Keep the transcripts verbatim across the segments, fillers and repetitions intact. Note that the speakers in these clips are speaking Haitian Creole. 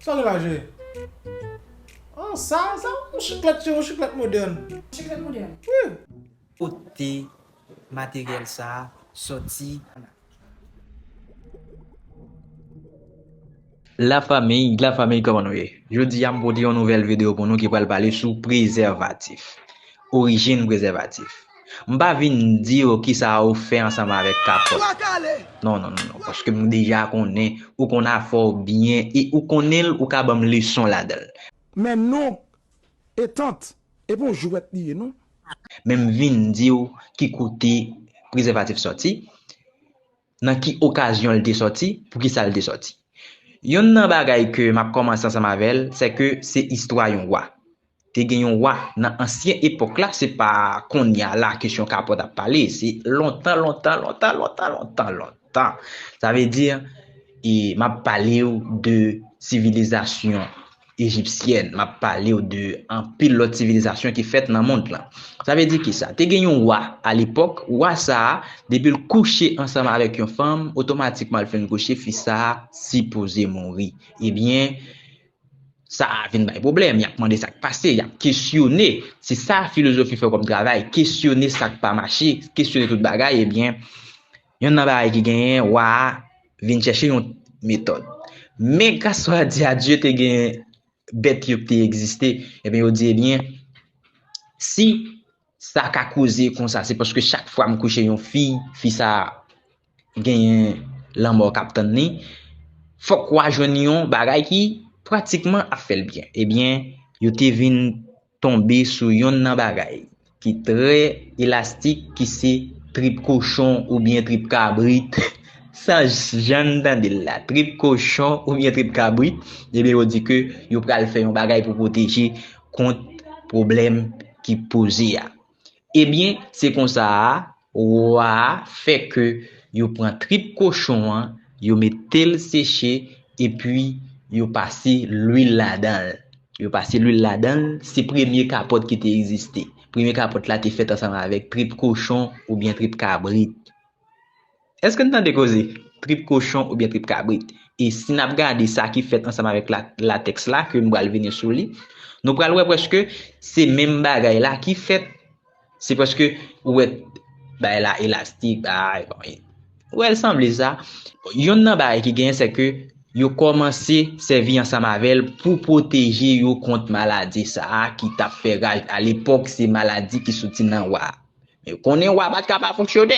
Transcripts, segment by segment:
Sa w gen la, Jere? Ah, sa, sa, yon chiklèt, yon chiklèt modèn. Chiklèt modèn. Wi. Kote materyèl sa a sòti? La famille, la famille, kòman nou ye? Jodi a m pote yon nouvèl videyo pou nou ki pral pale sou prezèvatif. Orijin prezèvatif. M pa vin di w kisa ou fè ansanm avèk kapòt. Non, non, non, non, paske m deja konnen ou konn afè w byen e ou konnen l, ou ka ban m leson ladan l. Men nonk e tant, e pa yon jwèt li ye non. Men m vin di w ki kote prezèvatif sòti, nan ki okazyon l te sòti, poukisa l te sòti. Yonn nan bagay ke m ap kòmanse ansanm avè l, se ke se istwa yon wa. Te gen yon wa nan ansyen epòk la, se pa kounye a la kesyon kapòt ap pale, se lontan, lontan, lontan, lontan, lontan, lontan. Sa vle di, e m ap pale w de sivilizasyon ejipsyèn, m ap pale w de anpil lòt sivilizasyon ki fèt nan mond lan. Sa vle di kisa? Te gen yon wa alepòk, wa sa a, depi l kouche ansanm avèk yon fanm, otomatikman l fin kouche, fi sa a sipoze mouri. Ebyen, sa a vin bay pwoblèm, y ap mande sa k pase, y ap kesyone. Se sa filozofi fè kòm travay, kesyone sa k pa mache, kesyone tout bagay, ebyen, yonn nan bagay ki genyen, wa a vin chèche yon metòd. Men gras a Dye, te gen bèt yo ki te egziste, ebyen, yo di, ebyen, si sa ka koze konsa, se paske chak fwa m kouche yon fi, fi sa genyen lanmò k ap tann li, fòk wa jwenn yon bagay ki pratikman ap fè l byen. Ebyen, yo te vin tonbe sou yonn nan bagay ki trè elastik, ki se trip kochon oubyen trip kabrit. Sa jan n tande l la, trip kochon oubyen trip kabrit, ebyen yo di ke yo pral fè yon bagay pou pwoteje kont pwoblèm ki poze a. Ebyen, se konsa a, wa a fè ke yo pran trip kochon an, yo mete l seche, epi yo pase lwil ladan l. Yo pase lwil ladan l, se premye kapòt ki te egziste. Premye kapòt la te fèt ansanm avèk trip kochon oubyen trip kabrit. Èske n tande koze? Trip kochon oubyen trip kabrit. E si n ap gade sa ki fèt ansanm avèk la, latèks la, ke m pral vini sou li, nou pral wè prèske se menm bagay la ki fèt. Se paske ou wè bay la elastik, bay, bon, ou wè l sanble sa. Yonn nan bagay ki genyen, se ke yo kòmanse sèvi ansanm avè l pou pwoteje yo kont maladi sa a ki t ap fè raj. Alepòk, se maladi ki soti nan wa. Men konnen wa pa t ka pa fonksyone.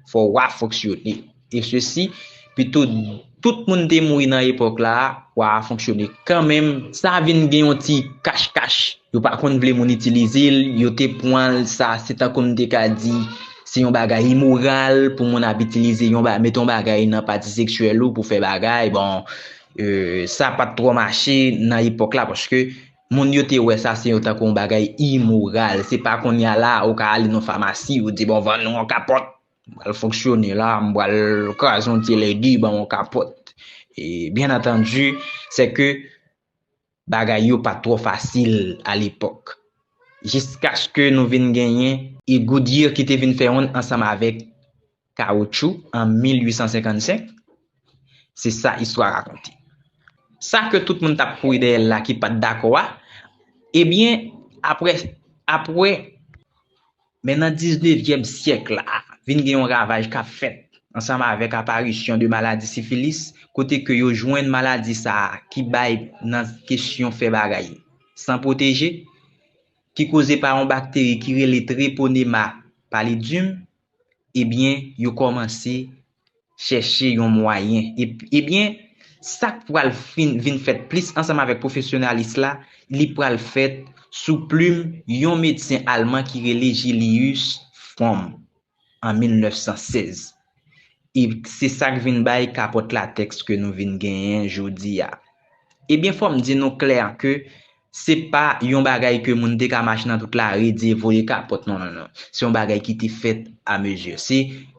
Fò wa fonksyone. E sesi, pito tout moun te mouri nan epòk la a, wa a fonksyone kanmenm. Sa vin gen yon ti kach-kach. Yo pa konn vle moun itilize l, yo te pran l, sa se tankou m te ka di, se yon bagay imoral pou moun ap itilize yon ba, mete yon bagay nan pati seksyèl ou pou fè bagay. Bon, e, sa pa t twò mache nan epòk la, paske moun yo te wè sa se yon tankou yon bagay imoral. Se pa kounye a la, ou ka ale nan famasi, ou di, bon, vann nou yon kapòt. M pral fonksyone la, m pral kraze yon ti ledi, ban m yon kapòt. E, byen antandi, se ke bagay yo pa t twò fasil alepòk. Jiskaske nou vin genyen e Goodyear ki te vin fè youn ansanm avèk kawotchou an mil uit san senkannsenk. Se sa istwa rakonte. Sa ke tout moun t ap kouri dèyè l la ki pa t dakò a, ebyen, apre, apre, men nan diznevyèm syèk la, vin gen yon ravaj k ap fèt ansanm avèk aparisyon de maladi sifilis, kote ke yo jwenn maladi sa a ki bay nan kesyon fè bagay san pwoteje, ki koze pa yon bakteri ki rele Treponema pallidum, ebyen, yo kòmanse chèche yon mwayen. E, ebyen, sa k pral fin, vin fèt plis ansanm avèk pwofesyonalis la, li pral fèt sou plim yon medsen alman ki rele Julius Fromm an mil nèf san sèz. E se sa k vin bay kapòt latèks ke nou vin genyen jodi a. Ebyen, fò m di nou klè ke se pa yon bagay ke moun te ka mache nan tout lari, di voye kapòt, non, non, non. Se yon bagay ki te fèt a mezi. Se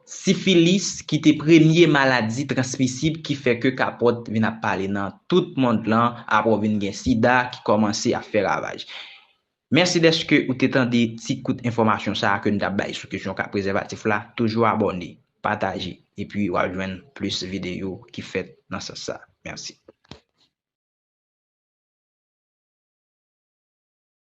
sifilis ki te premye maladi transmisib ki fè ke kapòt vin ap pale nan tout mond lan, apre w vin gen sida ki kòmanse ap fè ravaj. Mèsi dèske ou te tande ti kout enfòmasyon sa a ke n t ap bay sou kesyon ka prezèvatif la. Toujou abòne, pataje, epi w ap jwenn plis videyo ki fèt nan sans sa. Mèsi.